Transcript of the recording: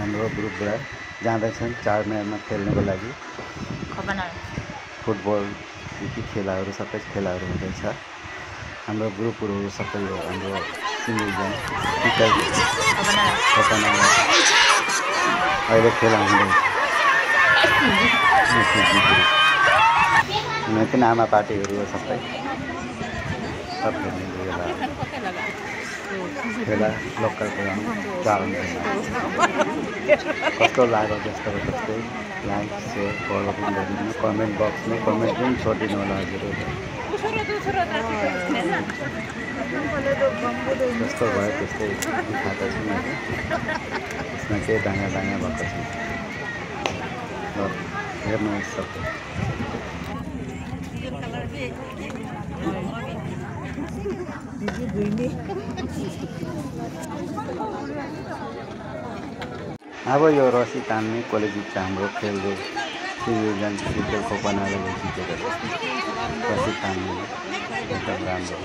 हाम्रो ग्रुपबाट जाँदैछन् 4 माइलमा खेल्नको लागि। फुटबल खेलाहरू सबै खेलाहरू हुँदैछ। हाम्रो ग्रुपहरू सबै हाम्रो सिङ्गल अहिले खेला हुँदैछ। किन आमा पार्टीहरू सबै खेला लोकल कस्तो लाग्यो जस्तो त्यस्तै लाइक सेयर फलो पनि गरिदिनु, कमेन्ट बक्समा कमेन्ट पनि छोडिदिनु होला हजुरहरू। जस्तो भयो त्यस्तै खाँदा छु म। यसमा केही दाङा भएको छ। हेर्नुहोस् सबै अब यो रसी तान्ने कसले जित्छ हाम्रो खेलको सिङ्गल खोपनाले जितेको छ। रसी तान्ने एकदम राम्रो।